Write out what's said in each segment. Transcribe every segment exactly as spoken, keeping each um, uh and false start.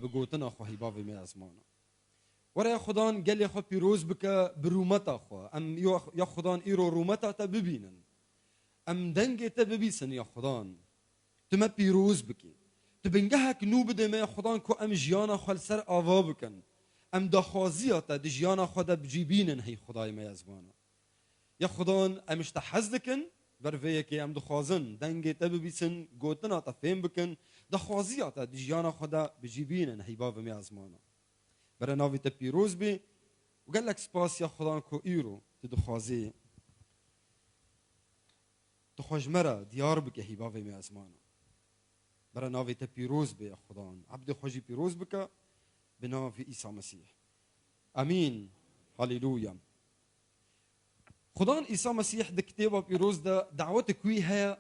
bi gotina xwe hî bavê me ezmana. Were ya Xudan gelê xwe pîroz bike bi rûmeta xwe. Em ya, ya Xudan îro rûmeta te bibînin. Em dengê te bibîsin ya Xudan. Tu me pîroz bikî. Tu bingehek nû bidê me ya Xudan ku em jiyana xwe li ser ava bikin. Em daxwaziya te di jiyana xwe de bi cî bînin hey Xudayê me ezmana. Ya Xudan, em ji te hez dikin, ber vê yekê em dixwazin dengê te bibîsin, gotina te fêm bikin, daxwaziya te di jiyana xwe de bi cî bînin hey bavê me ezmana. Bere navê te pîroz bê û gelek spas ya Xudan ku îro tu dixwazî tu xwe ji me re diyar bike hey bavê me ezmana. Bere navê te pîroz bê ya Xudan. Ebdê xwe jî pîroz bike bi navê Îsa Mesîh. Amîn. Haleluya. Xudan Îsa Mesîh di kitêba pîroz de dawetê ku wî heye,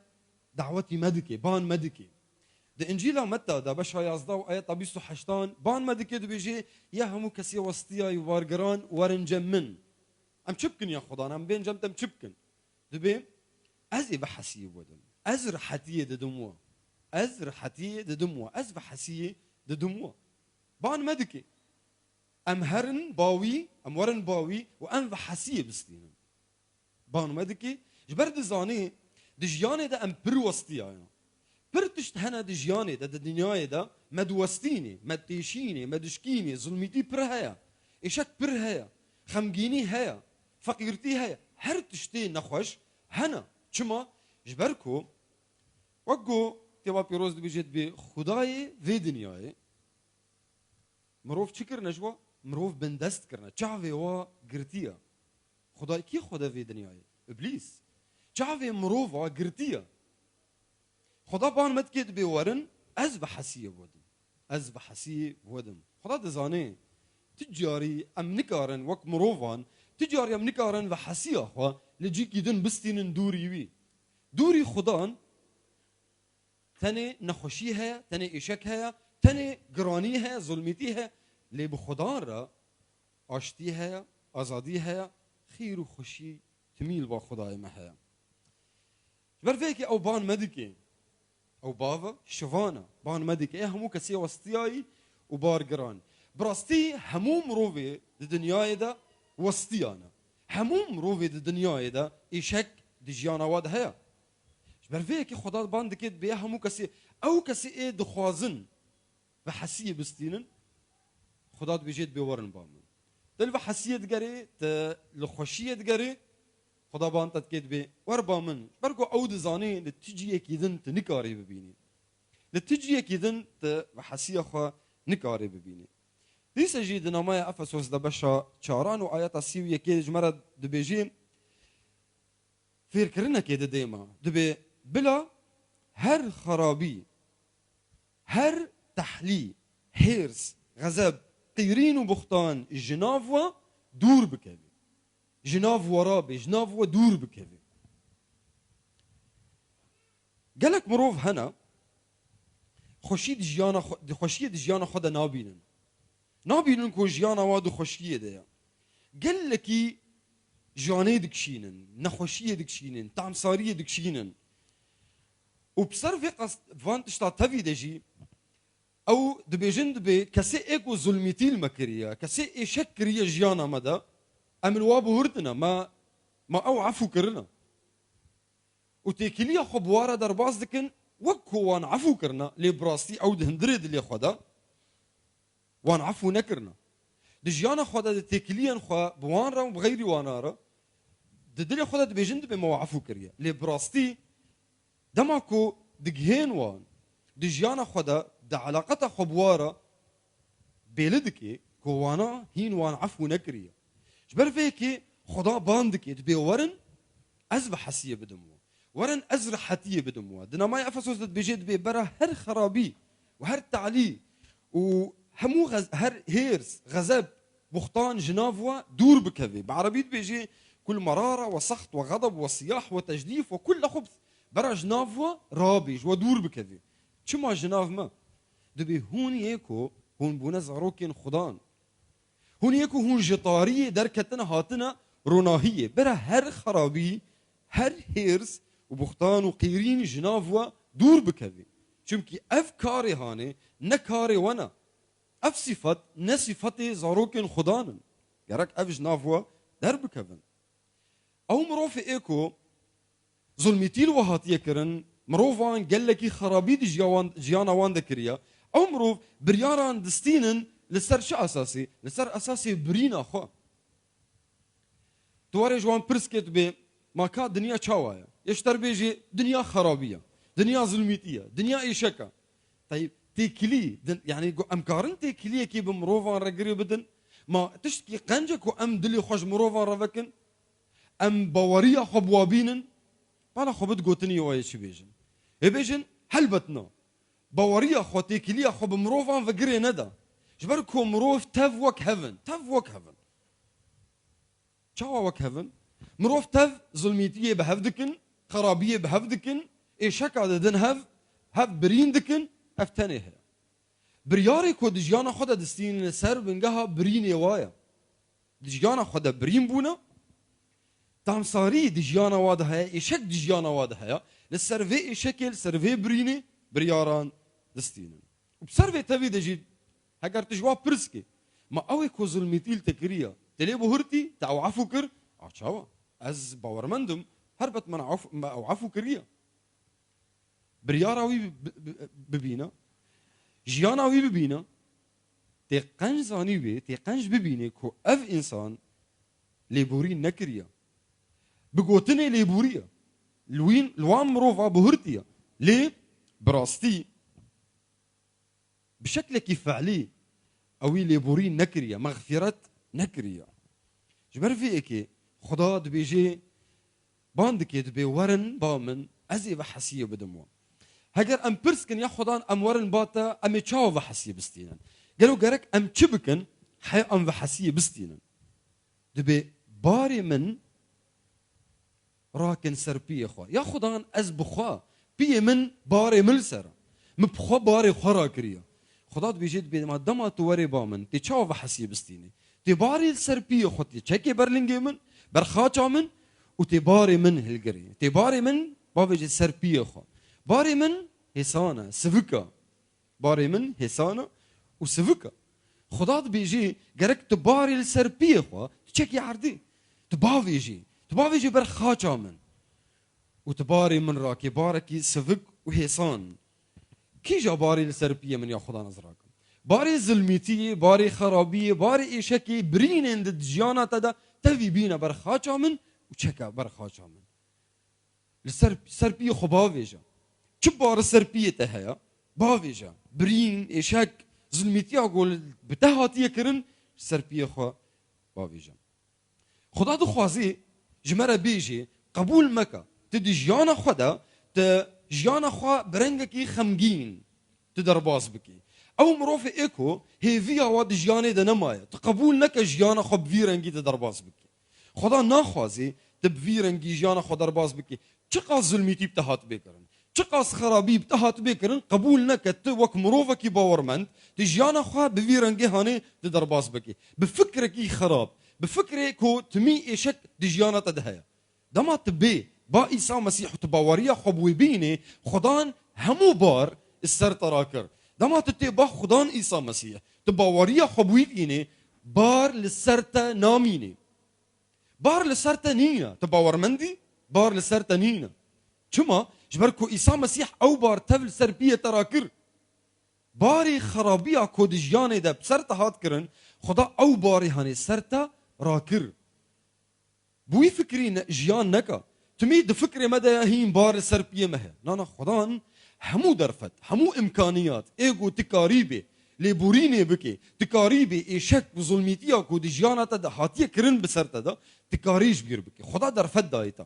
dawetî me dike, ban me dike. Di Încîla Metta de beşa yazdeh û ayeta bîst û heştan ban me dike, dibêje, "Ya hemû kesê westiyayî û bargiran werin cem min." Em çi bikin ya Xudan? Em bên cem te em çi bikin? Dibê, "Ez ê vehesiyê wedim. Ez rihetiyê didim we. Ez rihetiyê didim we. Ez vehesiyê didim we." Ban me dike. Em herin ba wî, em werin ba wî û em vehesiyê bistînin. Ban me dikî, ji ber dizanî di jiyanê de em pir westiyayne. Pir tişt hene di jiyanê de, di dinyayê de me diwestînê, me têşînê, me dişkînê, zilmîtî pir heye, êşek pir heye, xemgînî heye, feqîrtî heye, her tiştê nexweş hene. Çima? Ji ber ku wek ku Kitêba Pîroz dibêje, dibê Xwedayê vê dinyayê Mirov çi kirine ji we? Mirov bindest kirine. Çavê we girtiye. Xuda kî xwede vê dinyayê? Îblîs. Çavê mirova girtiye. Xuda ban me dike dibê werin, ez vehesiyê wedim. Ez vehesiyê wedim. Xuda dizane, ti carî em nikarin wek mirovan, ti carî em nikarin vehesiya xwe li cîkî din bistînin dûrî wî. Dûrî Xudan, tenê nexweşî heye, tenê êşek heye, tenê giranî heye, zulmîtî heye. Lê bi Xudan re aştî heye, azadî heye, xêr û xweşî timî li ba Xudayê me heye. Ji ber vê yekê ew ban me dike. Ew bava şivan e. Ban me dike. Ê hemû kesê westiyayî û bar giran. Bi rastî hemû mirovê di dinyayê de westiyan e. Hemû mirovê di dinyayê de êşek di jiyana wa de heye. Ji ber vê yekê Xweda ban dike, dibê hemû kesê, ew kesê ê dixwazin vehesiyê bistînin, Xweda dibêje dibê werin ba min. Te li vehesiyê digerê, te li xweşiyê digerê, Xweda ban te dike dibê wer ba min. Ji ber ku ew dizanê li ti ciyekî din tu nikarî bibînî. Li ti ciyekî din tu vehesiya xwe nikarî bibînî. Dîse jî di namaya Efesos de beşa çaran û ayeta sî û yekê ji me re dibêjî, fêrkirinekê didê me. Dibê, bila her xerabî, her tehlî, hêrs, xezeb, qîrîn û buxtan ji nav we dûr bikeve. Ji nav we rabe, ji nav we dûr bikeve. Gelek mirov hene, xweşî di jiyana xwe, di xweşiyê di jiyana xwe de nabînin. Nabînin ku jiyana wa di xweşiyê de ye. Gelekî janê dikişînin, nexweşiyê dikişînin, tamsariyê dikişînin. Û bi ser vê qas-, van tişta tevî de jî ew dibêjin dibê kesê ê ku zulmîtî li me kiriye, kesê êşek kiriye jiyana me de, em li wa bihurtine, me, me ew efû kirine. Û têkiliya xwe bi wa re derbas dikin, wek ku wan efû kirine, lê bi rastî ew di hundirê dilê xwe de wan efû nekirine. Di jiyana xwe de, di têkiliyên xwe bi wan re û bi xeyrî wana re, di dilê xwe de dibêjin dibê me wa efû kiriye. Lê bi rastî dema ku digihên wan di jiyana xwe de, di eleqeta xwe bi wa re, bêli dike ku wana hîn wan efû nekiriye. Ji ber vê yekê Xuda ban dike, dibê werin ez vehesiyê bidim we. Werin ez rehetiyê bidim we. Di namaya Efesos de dibêje, dibê bera her xerabî û her talî û hemû xez-, her hêrs, xezeb, buxtan ji nav we dûr bikeve. Bi erebî dibêje, kul merara we sext we xedeb we siyah we tecdîf we kulle xubs. Bera ji nav we rabê, ji we dûr bikeve. Çima ji nav me? Dibê hûn yê ku hûn bûne zarokên Xudan. Hûn yê ku hûn ji tariyê derketine hatine ronahiyê. Bira her xerabî, her hêrs û buxtan û qîrîn ji nav we dûr bikevî. Çimkî ev karê hanê ne karê we ne. Ev sifet ne sifetê zarokên Xudan in. Gerek ev ji nav we derbikevin. Ew mirovê ê ku zulmîtî li we hatiye kirin, mirovan gelekî xerabî di jiya wan, jiyana wan de kiriye. Ew mirov biryaran distînin li ser çi esasî? Li ser esasê birîna xwe. Tu warê ji wan pirs kê tu bê, ma ka dinya çawa ye? Yê ji te re bêjê, dinya xerabî ye, dinya zulmîtî ye, dinya êşek e. Teyb, têkilî, din, yanî ku em karin têkiliyekê bi mirovan re girê bidin? Ma tiştkî qenc e ku em dilê xwe ji mirovan re vekin? Em baweriya xwe bi wa bînin? Bala xwe bid gotinî wa yê çi bêjin. Ê bêjin, helbet na. Baweriya xwe, têkiliya xwe bi mirovan ve girê neda. Ji ber ku mirov tev wek hev in. Tev wek hev in. Çawa wek hev in? Mirov tev zulmîtiyê bi hev dikin, xerabiyê bi hev dikin, êşeka didin hev, hev birîn dikin, ev tenê heye. Biryarê ku di jiyana xwe de distînin li ser bingeha birînê wa ye. Di jiyana xwe de birîn bûne, tamsarî di jiyana wa de heye, êşek di jiyana wa de heye, li ser vê êşekê, li ser vê birînê biryaran distînin. Û bi ser vê tevî de jî heger tu ji wa pirs kê, ma ew ê ku zulmîtî li te kiriye, te lê bihurtî, te ew efû kir? A çawa? Ez bawermend im, helbet min ew, me ew efû kiriye. Biryara wî bi-, bi-, bibîne, jiyana wî bibîne, tê qenc zanî wê, tê qenc bibînê ku ev însan lêborîn nekiriye. Bi gotinê lêboriye. Li wî, li wan mirova bihurtiye. Lê bi rastî bi şeklekî fe'lî ewî lêborî nekiriye, mexfîret nekiriye. Ji ber vê yekê Xuda dibêje, ban dikê, dibê, werin ba min, ez ê ve hesiyê bidim we. Heger em pirs kin, ya Xudan, em werin ba te, em ê çawa ve hesiyê bistînin? Gelo gerek em çi bikin, heya em ve hesiyê bistînin? Dibê, barê min rakin ser piyê xwe. Ya Xudan, ez bi xwe, piyê min barê min li ser e. Min bi xwe barê xwe rakiriye. Xuda dibêje, dibê, ma dema tu werê ba min, tê çawa ve hesiyê bistînî? Tê barê li ser piyê xwe, tê çekê ber lingê min, ber xaça min û tê barê min hilgirê. Tê barê min bavêje ser piyê xwe. Barê min hêsan e, sivik e. Barê min hêsan e û sivik e. Xuda dibêjê, gerek tu barê li ser piyê xwe, tu çekî erdê. Tu bavêjî. Tu bavêjî ber xaça min. Û tu barê min rakê, barekî sivik û hêsan. Kîja barê li ser piyê min ya Xudan ez rakim? Barê zilmîtiyê, barê xerabiyê, barê êşekê, birînên di jiyana te de tevî bîne ber xaça min û çeke ber xaça min. Li ser, ser piyê xwe bavêje. Çi bar li ser piyê te heye? Bavêje. Birîn, êşek, zilmîtiya ku li, bi te hatiye kirin, li ser piyê xwe bavêje. Xuda dixwazê ji me re bêjê, qebûl meke. Tu di jiyana xwe de, tu jiyana xwe bi rengekî xemgîn tu derbas bikî. Ew mirovê ê ku hêviya wa di jiyanê de nemaye, tu qebûl neke jiyana xwe bi vî rengî tu derbas bikî. Xuda naxwazê tu bi vî rengî jiyana xwe derbas bikî. Çiqas zulmîtî bi te hatibê kirin, çiqas xerabî bi te hatibê kirin, qebûl neke tu wek mirovekî bawermend, tu jiyana xwe bi vî rengê hanê tu derbas bikî. Bi fikrekî xerab, bi fikrê ku timî êşek di jiyana te de heye. Dema tu bê ba Îsa Mesîh û tu baweriya xwe bi wê bînê, Xudan hemû bar li ser te rakir. Dema tu tê ba Xudan Îsa Mesîh, tu baweriya xwe bi wî dînê, bar li ser te namînê. Bar li ser te nîne. Tu bawermendî? Bar li ser te nîne. Çima? Ji ber ku Îsa Mesîh ew bar tev li ser piyê te rakir. Barê xerabiya ku di jiyanê de bi ser te hat kirin, Xuda ew barê hanê ser te rakir. Bi wî fikrî ne, jiyan neke. Timî di fikrê me de ya hîn bar li ser piyê me heye. Nana Xudan hemû derfet, hemû imkaniyat, ê ku tu karî bê, lêborînê bikê, tu karî bê êşek û zulmîtiya ku di jiyana te de hatiye kirin bi ser te de, tu karî ji bîr bikê. Xuda derfet dayî te.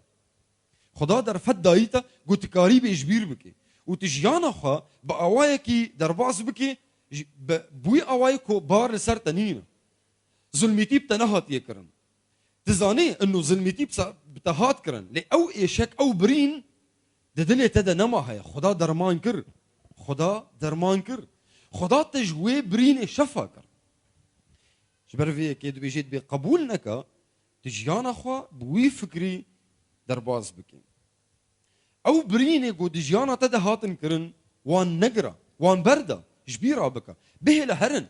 Xuda derfet dayî te ku tu karî bê ji bîr bikê. Û tu jiyana xwe bi awayekî derbas bikê, ji, bi, bi wî awayê ku bar li ser te nîne. Zulmîtî bi te nehatiye kirin. Tu zanî, ino zilmîtî bi te hat kirin. Lê ew êşek, ew birîn di dilê te de nema heye. Xuda derman kir. Xuda derman kir. Xuda te ji wê birînê şefa kir. Ji ber vê yekê dibêjê dibê qebûl neke, tu jiyana xwe bi wî fikrî derbas bikî. Ew birînê ku di jiyana te de hatin kirin, wan negire, wan berde, ji bîra bike. Bihêle herin.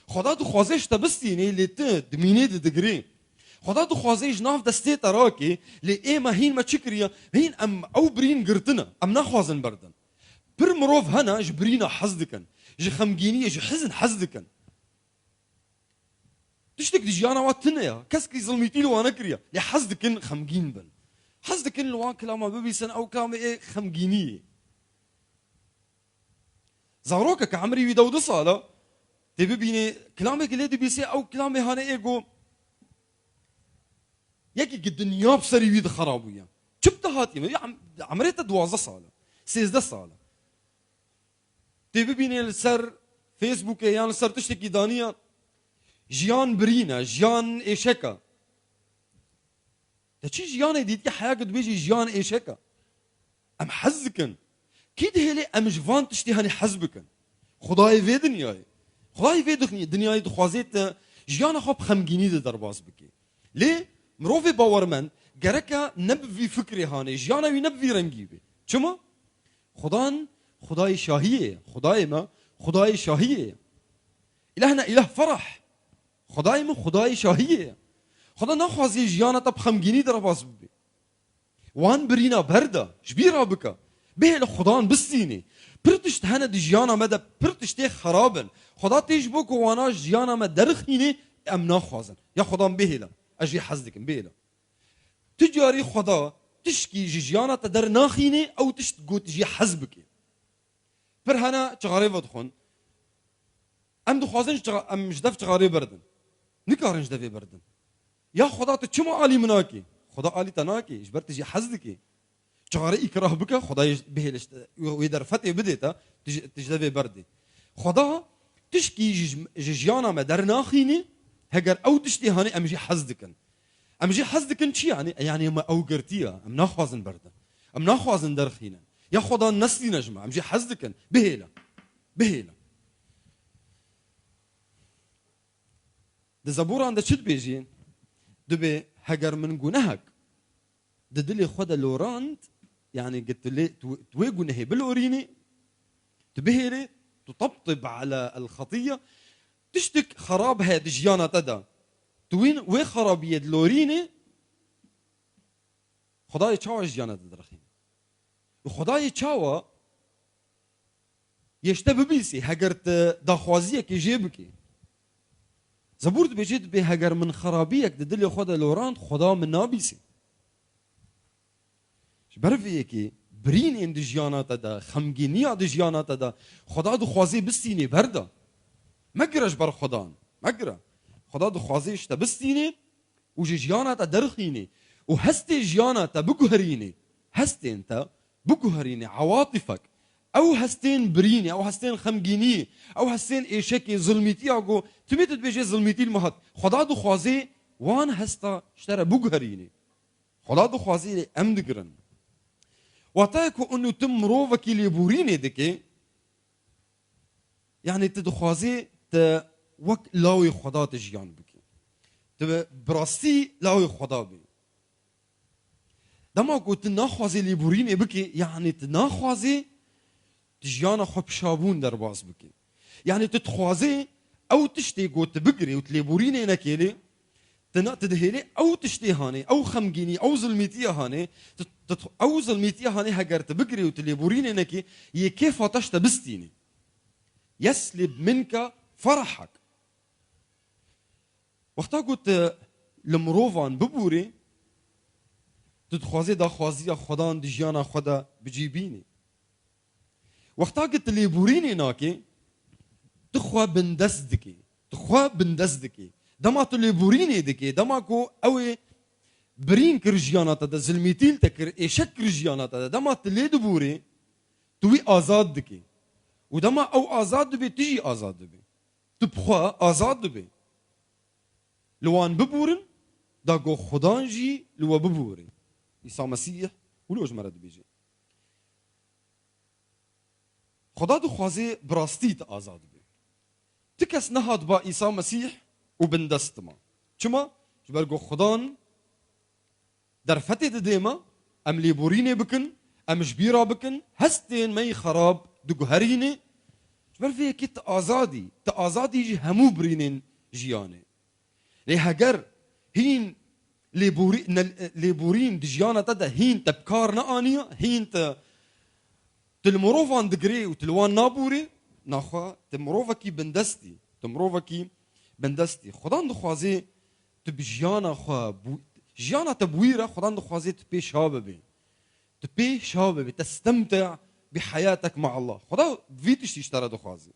Xweda dixwaze ji te bistînê, lê tu dimînê didigirê. Xweda dixwaze ji nav destê te rakê, lê ê me hîn me çi kiriye? Hîn em ew birîn girtine. Em naxwazin berdin. Pir mirov hene ji birîna hez dikin. Ji xemgîniyê, ji hizn hez dikin. Tiştek di jiyana we tune ya. Kesekî zilmîtî li we nekiriye. Lê hez dikin xemgîn bin. Hez dikin li wan kilama bibîsin, ew kilamê ê xemgîniyê. Zarokeke emrî wî dewdu sal e, tê bibînê, kilamekî lê dibîsê, ew kilamê hane ê go, yekî ki dinya bi serî wî dixerabûye. Çi bi te hatiye? Ya em-, emrê te duwazdeh sal e, sêzdeh sal e. Tê bibînê li ser Facebookê yan li ser tiştekî daniye, jiyan birîn e, jiyan êşek e. Te çi jiyanê dîtiye heya ku dibêjî jiyan êşek e? Em hez dikin. Kî dihêlê em ji van tiştê henî hez bikin? Xwedayê vê dinyayê. Xwedayê vê dixnî-, dinyayê dixwazê te jiyana xwe bi xemgînî de derbas bikê. Lê mirovê bawermend gereke ne bi vî fikrê hanê, jiyana wî ne bi vî rengî bê. Çima? Xudan, Xudayê şahiyê ye. Xudayê me, Xudayê şahiyê ye. Îlahna îlah ferah. Xudayê min, Xudayê şahiyê ye. Xuda naxwazî jiyana te bi xemgînî derbas bibe. Wan birîna berda, ji bîra bike. Bihêle Xudan bistînê. Pir tişt hene di jiyana me de, pir tiştê xerab in. Xuda tê ji bo ku wana jiyana me derxînê, em naxwazin. Ya Xudan bihêle. Ez jê hez dikim, bihêle. Tu carî Xweda tişkî ji jiyana te dernaxînê, ew tişt got jê hez bike. Pir hene çixarê vedixwin. Em dixwazin ji çixa-, em ji dev çixarê berdin. Nikarin ji devê berdin. Ya Xweda tu çima alî min nakî? Xweda alî te nakî, ji ber tu jê hez dikî. Çixarê îkrah bike, Xwedayê bihêle ji te, wê derfetê bidê te, tu ji, tu ji devê berdê. Xweda tişkî ji, ji jiyana me dernaxînî, heger ew tiştê hanê em jê hez dikin. Em jê hez dikin çi yanî? Yanî me ew girtiye, em naxwazin berdin. Em naxwazin derxînin. Ya Xwedan nestîne ji me, em jê hez dikin. Bihêle. Bihêle. Di Zebûran de çi dibêjî? Dibê, heger min gunehek di dilê xwe de lorand, yanî gi tu lê, tu, tu wê gunehê bilorînî, tu bihêlî, tu tabtib ala el xetiyye, tiştek xerab heye di jiyana te de, tu wîn wê xerabiyê dilorînî, Xwedayê çawa ji jiyana te dirxînî? Û Xwedayê çawa yê ji te bibîsî, heger tu daxwaziyekê jê bikî? Zebûr dibêje, dibê, heger min xerabiyek di dilê xwe de lorand, Xweda min nabîsî. Ji ber vê yekê birînên di jiyana te de, xemgîniya di jiyana te de, Xweda dixwazê bistînê berda. Megire ji ber Xwedan, megire. Xweda dixwazê ji te bistînê û ji jiyana te derxînê û hestê jiyana te biguherînê. Hestên te biguherînê, ewatifek. Ew hestên birînê, ew hestên xemgînî, ew hestên êşekê, zilmîtiya ku timê tu dibêjê zilmîtî li me hat. Xweda dixwazê wan hesta ji te re biguherînê. Xweda dixwazê lê em digirin. Watayê ku inu tu mirovekî lêborînê dikê, yanî tu dixwazê te wek lawê Xweda tu jiyan bikî. Tu bi, bi rastî lawê Xweda bî. Dema ku tu naxwazê lêborînê bikî, yanî tu naxwazê tu jiyana xwe pişabûn derbas bikî. Yanî tu dixwazê ew tiştê ku tu bigirê û tu lêborînê nekê lê, tu na-, tu dihêlê ew tiştê hanê, ew xemgînî, ew zilmîtiya hanê, tu, tu, ew zilmîtiya hanê heger tu bigirê û tu lêborînê nekî, yê kêfa te ji te bistînî. Yeslib minke ferahek. Wexta ku tu li mirovan bibûrî, tu dixwazê daxwaziya Xwedan di jiyana xwe de bi cî bînî. Wexta ku tu lêborînê nakê, tu xwe bindest dikî. Tu xwe bindest dikî. Dema tu lêborînê dikê, dema ku ew ê birîn kir jiyana te de, zilmîtî li te kir, êşek kir jiyana te de, dema tu lê dibûrî, tu wî azad dikî. Û dema ew azad dibê, tu jî azad dibî. Tu bi xwe azad dibî. Li wan bibûrin, da ku Xudan jî li we bibûrî. Îsa Mesîh wilo ji me re dibêje. Xuda dixwazê bi rastî te azad bibî. Ti kes nehat ba Îsa Mesîh û bindest ma. Çima? Ji ber ku Xudan derfetê didê me, em lêborînê bikin, em ji bîra bikin, hestên me yî xerab diguherînê. Ber vê yekê tu azad î. Tu azad î ji hemû birînên jiyanê. Lê heger hîn lêborî-, ne-, lêborîn di jiyana te de hîn te bi kar neaniye, hîn te, tu li mirovan digirê û tu li wan nabûrê, naxwe tu mirovekî bindest î. Tu mirovekî bindest î. Xudan dixwazê tu bi jiyana xwe, bû-, jiyana te bi wî re Xudan dixwazê tu pê şa bibê. Tu pê şa bibê, testemte bi heyatek ma Allah. Xuda vî tiştî ji te re dixwazê.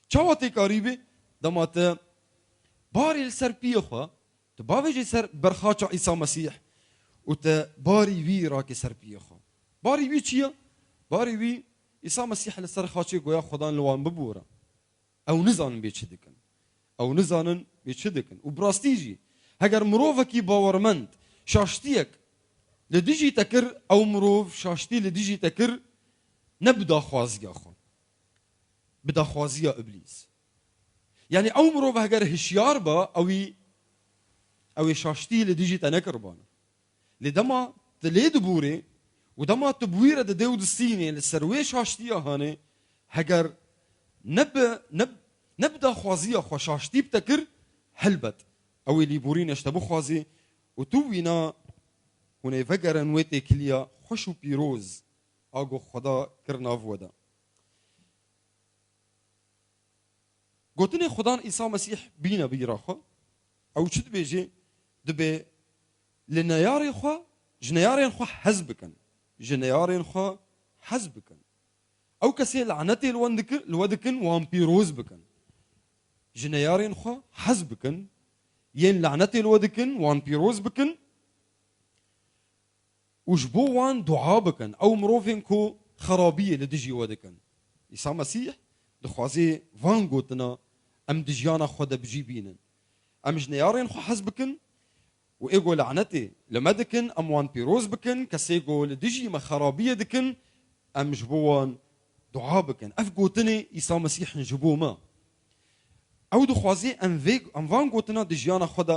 Çawa tê karî bê? Dema te barê li ser piyê xwe, tu bavêjê ser berxaça Îsa Mesîh û te barî wî rakê ser piyê xwe. Barî wî çi ye? Barî wî Îsa Mesîh li ser xaçê goya Xudan li wan bibûre. Ew nizanin bê çi dikin. Ew nizanin bê çi dikin. Û bi rastî jî, heger mirovekî bawermend şaştiyek li dijî te kir, ew mirov şaştî li dijî te kir, ne bi daxwaziya xwe, bi daxwaziya Îblîs. Yanî ew mirov heger hişyar ba, ew ê, ew ê şaştî li dijî te nekiribana. Lê dema tu lê dibûrê û dema tu bi wî re didê û distînê li ser wê şaştiya hanê, heger ne bi, ne, ne bi daxwaziya xwe şaştî bi te kir, helbet ew ê lêborîne ji te bixwazê û tu wîna hûn ê vegerin wê têkiliya xweş û pîroz a ku Xweda kir nav we de. Gotinê Xudan Îsa Mesîh bîne bîra xwe. Ew çi dibêje? Dibê, li neyarê xwe, ji neyarên xwe hez bikin. Ji neyarên xwe hez bikin. Ew kesê lanetê li wan dikir, li we dikin, wan pîroz bikin. Ji neyarên xwe hez bikin. Yên lanetê li we dikin, wan pîroz bikin. Û ji bo wan dua bikin, ew mirovên ku xerabiyê li dijî we dikin. Îsa Mesîh dixwazê van gotina em di jiyana xwe de bi cî bînin. Em ji neyarên xwe hez bikin û ê ku lanetê li me dikin, em wan pîroz bikin, kesê ku li dijî me xerabiyê dikin, em ji bo wan dua bikin. Ev gotinê Îsa Mesîh in ji bo me. Ew dixwazê em vê, em van gotina di jiyana xwe de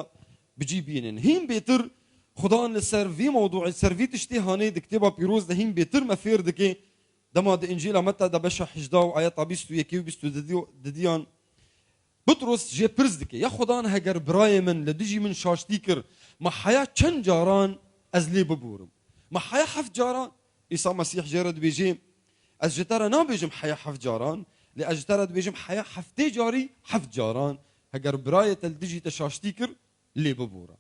bi cî bînin. Hîn bêtir Xudan li ser vî mewdûê, ser vî tiştê hanê di Kitêba Pîroz de hîn bêtir me fêr dike. Dema di Încîla Meta de beşa hejda û ayeta bîst û yekê û bîst û didiyan Bitros jê pirs dike, ya Xudan, heger birayê min li dijî min şaştî kir, ma heya çend caran ez lê bibûrim? Ma heya heft caran? Îsa Mesîh jê re dibêje, ez ji te re nabêjim heya heft caran, lê ez ji te re dibêjim heya heftê carî heft caran, heger birayê te li dijî te şaştî kir, lê bibûre.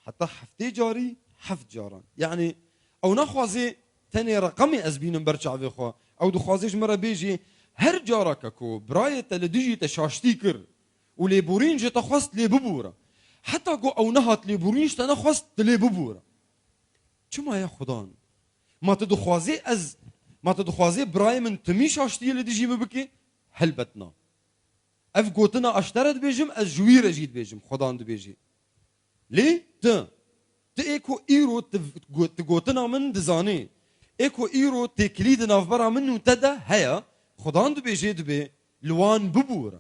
Heta heftê carî heft caran. Yanî ew naxwazê tenê reqemê ez bînim ber çavê xwe. Ew dixwazê ji min re bêjê, her careke ku birayê te li dijî te şaştî kir û lêborîn ji te xwest, lê bibûre. Heta ku ew nehat lêborîn ji te nexwest, tu lê bibûre. Çima ye Xudan? Ma tu dixwazê ez, ma tu dixwazê birayê min timî şaştiyê li dijî min bike? Helbet na. Ev gotina ez ji te re dibêjim, ez ji wî re jî dibêjim, Xudan dibêje. Lê tu, tu ê ku îro tu, tu gotina min dizanê, ê ku îro têkilî di navbera min û te de heye, Xudan dibêje dibê, li wan bibûre.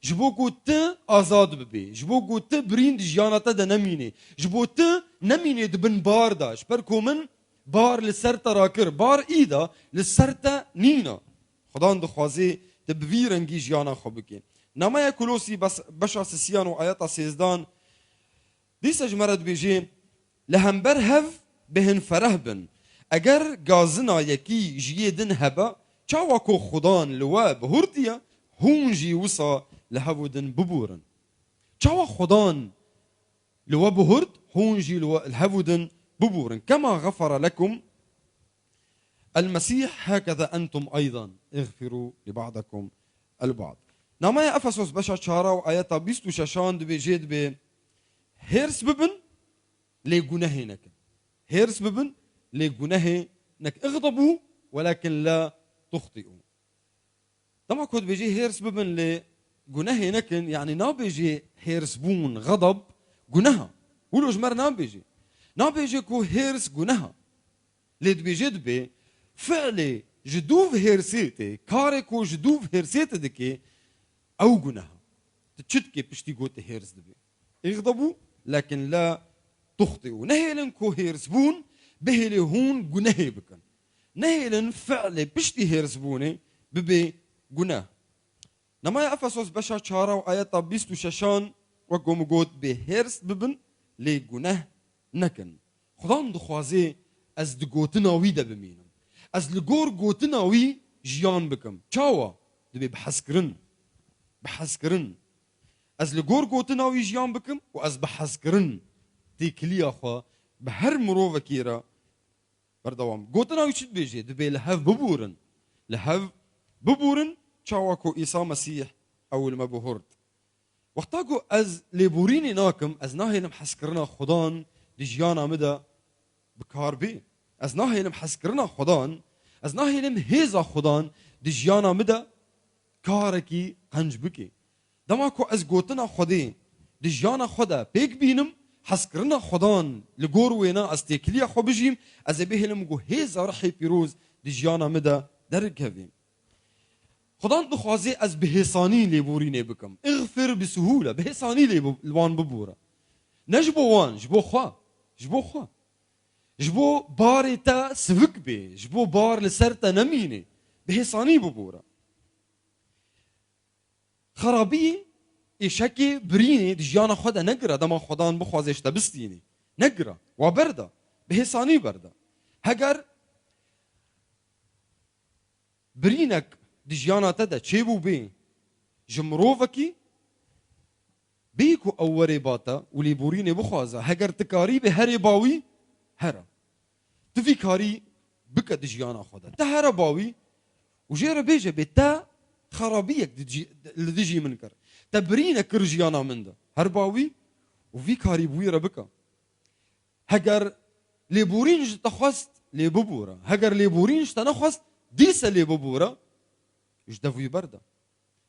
Ji bo ku tu azad bibê, ji bo ku tu birîn di jiyana te de nemînê, ji bo tu nemînê di bin bar de, ji ber ku min bar li ser te rakir, bar îda li ser te nîna. Xudan dixwazê tu bi vî rengî jiyana xwe bikê. Nameya Kolosî bes-, beşa sisiyan û ayeta sêzdan dîse ji me re dibêje, li hember hev bihin fereh bin. Eger gazina yekî ji yê din hebe, çawa ku Xudan li we bihurtiye, hûn jî wisa li hev û din bibûrin. Çawa Xudan li we bihurt, hûn jî li we, li hev û din bibûrin. Kema xefere lekum el Mesîh, hakeza entum eydan, îxfirû li ba'dekum el ba'd. Nameya Efesos beşa çara û ayeta bîst û şeşan dibêje, dibê, hêrs bibin, lê gunehê nekin. Hêrs bibin, lê gunehê nekin. Îxdebû, welakin la tuxti'û. Dema ku dibêjî hêrs bibin lê gunehê nekin, yanî nabêjî hêrsbûn, xedeb, guneha. Wilo ji me re nabêjî. Nabêjî ku hêrs guneha. Lê dibêjê dibê, fi'lê ji dûv hêrsê tê, karê ku ji dûv hêrsê te dikê, ew guneha. Tu çi dikê piştî ku tu hêrs dibê? Îxdebû, lekin la tuxtî û nehêlin ku hêrsbûn bihêlê hûn gunehê bikin. Nehêlin fi'lê piştî hêrsbûnê bibê Guneh. Namaya Efesos beşa çara û ayeta bîst û şeşan, wek ku min got, bêhêrs bibin, lê guneh nekin. Xudan dixwaze ez di gotina wî de bimînim. Ez li gor gotina wî jiyan bikim. Çawa? Dibê bi hezkirin. Bi hezkirin. Ez li gor gotina wî jiyan bikim û ez bi hezkirin têkiliya xwe bi her mirovekê re berdewam. Gotina wî çi dibêje? Dibê li hev bibûrin. Li hev bibûrin, çawa ku Îsa Mesîh ew li me bihurt. Wexta ku ez lêborînê nakim, ez nahêlim hezkirina Xudan di jiyana min de bi kar bê. Ez nahêlim hezkirina Xudan, ez nahêlim hêza Xudan di jiyana min de karekî qenc bike. Dema ku ez gotina Xwedê di jiyana xwe de pêk bînim, hezkirina Xudan li gor wêna ez têkiliya xwe bijîm, ez ê bihêlim ku hêza Rihê Pîroz di jiyana min de derkeve. Xudan dixwaze ez bi hêsanî lêborînê bikim. Îxfir bi suhûle, bi hêsanî lê bi-, li wan bibore. Ne ji bo wan, ji bo xwe. Ji bo xwe. Ji bo barê te sivik bê, ji bo bar li ser te nemîne. Bi hêsanî bibore. Xerabiyê, êşekê, birînê di jiyana xwe de negire, dema Xudan bixwaze ji te bistînê. Negire, wa berda. Bi hêsanî berda. Heger birînek di jiyana te de çêbû bê ji mirovekî, bê ku ew were ba te û lêborînê bixwaze. Heger tu karî bê herê ba wî, here. Tu vî karî bike di jiyana xwe de. Te here ba wî û jê re bêje bê te xerabiyek di cî-, li dijî min kir. Te birînek kir jiyana min de. Her ba wî û vî karî bi wî re bike. Heger lêborîn ji te xwest, lê bibûre. Heger lêborîn ji te nexwest, dîse lê bibûre, ji dev wî berde.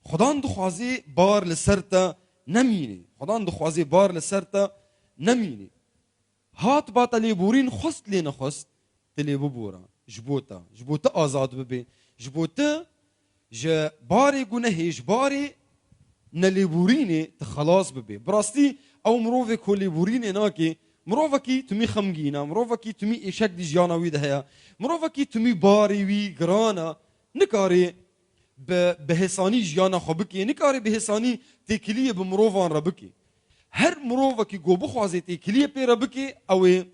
Xudan dixwazê bar li ser te nemînê. Xudan dixwazê bar li ser te nemînê. Hat ba te lêborîn, xwest lê nexwest, tu lê bibûre. Ji bo te. Ji bo tu azad bibê. Ji bo tu ji barê gunehê, ji barê nelêborînê tu xelas bibê. Bi rastî ew mirovê ku lêborînê nake, mirovekî timî xemgîn e, mirovekî timî êşek di jiyana wî de heye, mirovekî timî barê wî giran e, nikare bi, bi hêsanî jiyana xwe bike, nikare bi hêsanî têkiliyê bi mirovan re bike. Her mirovekî ku bixwaze têkiliyê pê re bike, ew ê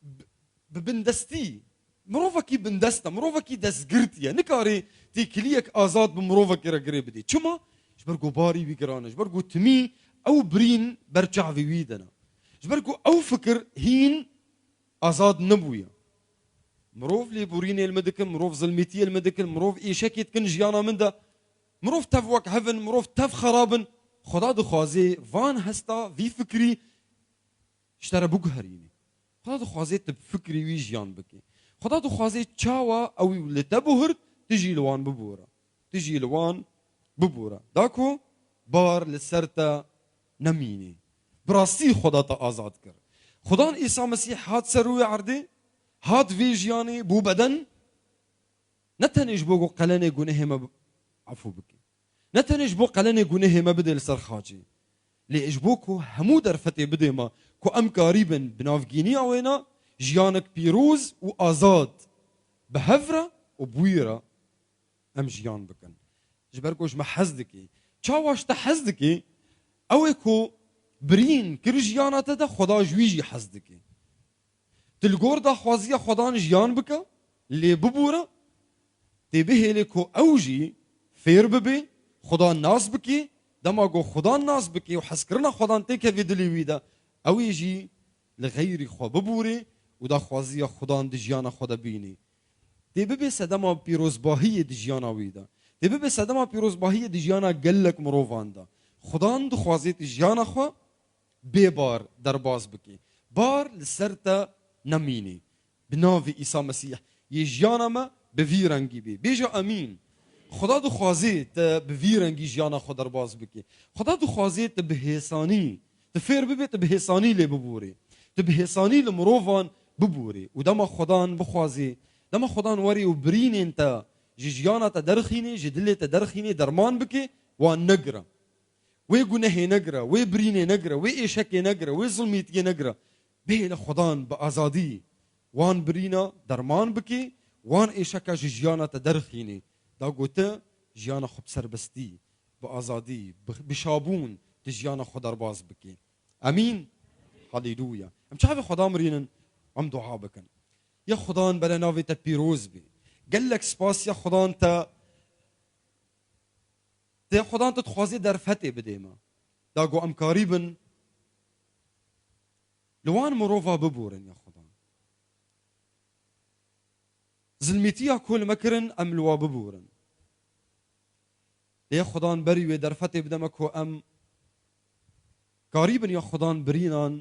bi, bi bindestî, mirovekî bindest e, mirovekî destgirtî ye. Nikare têkiliyek azad bi mirovekî re girê bidê. Çima? Ji ber ku barî wî giran e. Ji ber ku timî ew birîn ber çavê wî de ne. Ji ber ku ew fikir hîn azad nebûye. Mirov lêborînê li min dikin, mirov zilmêtiyê li min dikin, mirov êşekê dikin jiyana min de. Mirov tev wek hev in, mirov tev xerab in. Xuda dixwazê van hesta, vî fikirî ji te re biguherînê. Xuda dixwazê tu bi fikrê wî jiyan bikî. Xuda dixwazê çawa ew li te bihurt, tu jî li wan bibore. Tu jî li wan bibore. Da ku bar li ser te nemînê. Bi rastî Xuda te azad kir. Xudan Îsa Mesîh hat ser rûyê erdê, hat vê jiyanê, bû beden, ne tenê ji bo ku qelenê gunehê me bi-, efû bike. Ne tenê ji bo qelenê gunehê me bidê li ser xaçê. Lê ji bo ku hemû derfetê bidê me, ku em karîbin bi navgîniya wêna jiyanek pîroz û azad bi hev re û bi wî re em jiyan bikin. Ji ber ku ji me hez dikî. Çawa ji te hez dikî? Ew ê ku birîn kir jiyana te de, Xweda ji wî jî hez dikî. Tu li gor daxwaziya Xwedan jiyan bike, lê bibûre, tê bihêlê ku ew jî fêr bibe, Xudan nas bike, dema ku Xudan nas bike û hezkirina Xudan têkeve dilê wî de, ew ê jî li xeyrî xwe bibûre û daxwaziya Xudan di jiyana xwe de bîne. Tê bibe sedema pîrozbahiyê di jiyana wî de. Tê bibe sedema pîrozbahiyê di jiyana gelek mirovan de. Xudan dixwaze tu jiyana xwe bê bar derbas bikî. Bar li ser te nemînî. Bi navê Îsa Mesîh yê jiyana me bi vî rengî bê. Bêje amîn. Xuda dixwazê te bi vî rengî jiyana xwe derbas bikî. Xuda dixwazê te bi hêsanî, te fêr bibê, te bi hêsanî lê biborê. Te bi hêsanî li mirovan biborê. Û dema Xudan bixwazê, dema Xudan werê û birînên te ji jiyana te derxînê, ji dilê te derxînê, derman bike, wan negire. Wê gunehê negire, wê birînê negire, wê êşekê negire, wê zilmîtiyê negire. Bihêle Xudan bi azadî wan birîna derman bike wan êşeke ji jiyana te derxînî, da ku tu jiyana xwe bi serbestî, bi azadî, bi, bi şabûn di jiyana xwe derbas bikî. Emîn. Halîlûya. Em çavê Xweda mirînin, em dua bikin. Ya Xudan bere navê te pîroz bî. Gelek spas ya Xudan te, te Xudan tu dixwazê derfetê bidê me. Da ku em karî bin li wan mirova biborin ya Xudan. Zilmîtiya ku li me kirin em li wa biborin. Lê ya Xudan berî wê derfetê bide me ku em karî bin ya Xudan birînan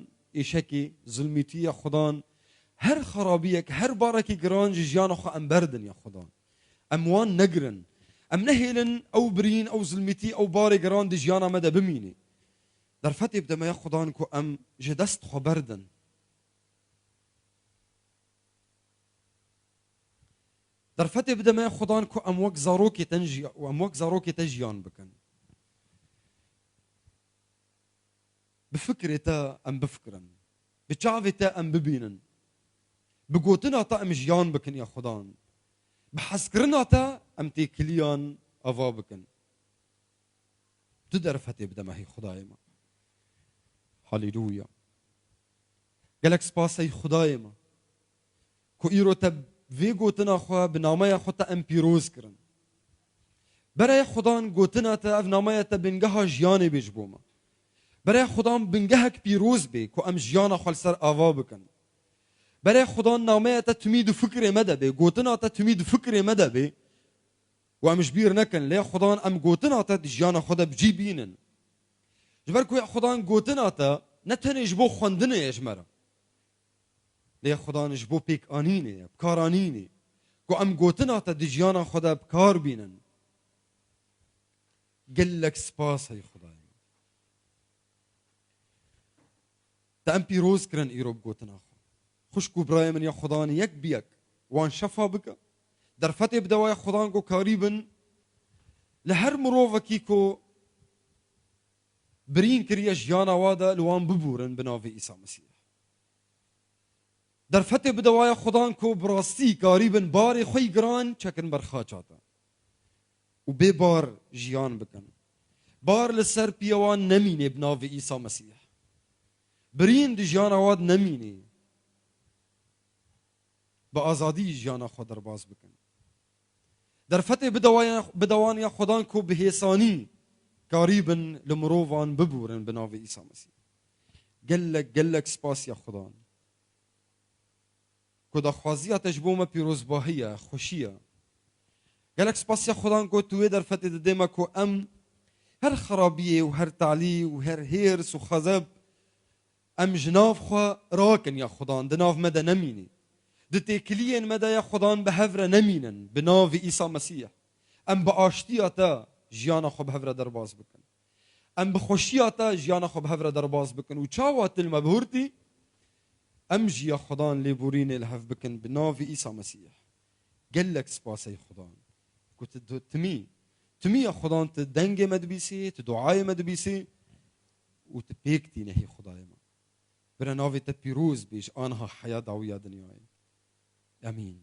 êşekî, zilmîtî ya Xudan, her xerabiyek, her barekî giran ji jiyana xwe em berdin ya Xudan. Em wan negirin. Em nehêlin ew birîn, ew zilmîtî, ew barê giran di jiyana me de bimînî. Derfetê bide me ya Xudan ku em ji dest xwe berdin. Derfetê bide me Xudan ku em wek zarokê te jiya-, em wek zarokê te jiyan bikin. Bi fikrê te em bifikirin. Bi çavê te em bibînin. Bi gotina te em jiyan bikin ya Xudan. Bi hezkirina te em têkiliyan ava bikin. Tu derfetê bide me hey Xudayê me. Halîlûya. Gelek spas hey Xudayê me. Ku îro te vê gotina xwe bi nameya xwe te em pîroz kirin. Berê Xudan gotina te ev nameya te bingeha jiyanê bê ji bo me. Berê Xudan bingehek pîroz bê ku em jiyana xwe li ser ava bikin. Berê Xudan nameya te timî di fikrê me de bê, gotina te timî di fikrê me de bê. Û em ji bîr nekin, lê Xudan em gotina te di jiyana xwe de bi cî bînin. Ji ber ku ya Xudan gotina te ne tenê ji bo xwendinê ye ji me re. Lê Xudan ji bo pêkanînê ye, bikaranînê. Ku em gotina te di jiyana xwe de bi kar bînin. Gelek spas hey Xudayê. Te em pîroz kirin îro bi gotina xwe. Xwişk û birayê min ya Xudan yek bi yek wan şefa bike. Derfetê bide wa ya Xudan ku karî bin li her mirovekî ku birîn kiriye jiyana wa de li wan bibûrin bi navê Îsa Mesîh. Derfetê bide wa ya Xudan ku bi rastî karî bin barê xwe yî giran çekin ber xaça te. Û bê bar jiyan bikin. Bar li ser piya wan nemînê bi navê Îsa Mesîh. Birîn di jiyana wan nemînê. Bi azadî jiyana xwe derbas bikin. Derfetê bide wa ya, bide wan ya Xudan ku bi hêsanî karî bin li mirovan bibûrin bi navê Îsa Mesîh. Gelek, gelek spas ya Xudan. Ku daxwaziya te ji bo me pîrozbahî ye, xweşî ye. Gelek spasiya Xudan ku tu wê derfetê didê me ku em her xerabiyê û her talî û her hêrs û xezeb em ji nav xwe rakin ya Xudan, di nav me de nemînî. Di têkiliyên me de ya Xudan bi hev re nemînin, bi navê Îsa Mesîh. Em bi aştiya te jiyana xwe bi hev re derbas bikin. Em bi xweşiya te jiyana xwe bi hev re derbas bikin û çawa tu li me bihurtî, em jî ya Xudan lêborînê li hev bikin bi navê Îsa Mesîh. Gelek spas ey Xudan. Ku tu, tu timî, timî ya Xudan tu dengê me dibîsî, tu duayê me dibîsî û tu pêk tîne hey Xudayê me. Bira navê te pîroz bê ji aniha heya dawiya dinyayê. Emîn.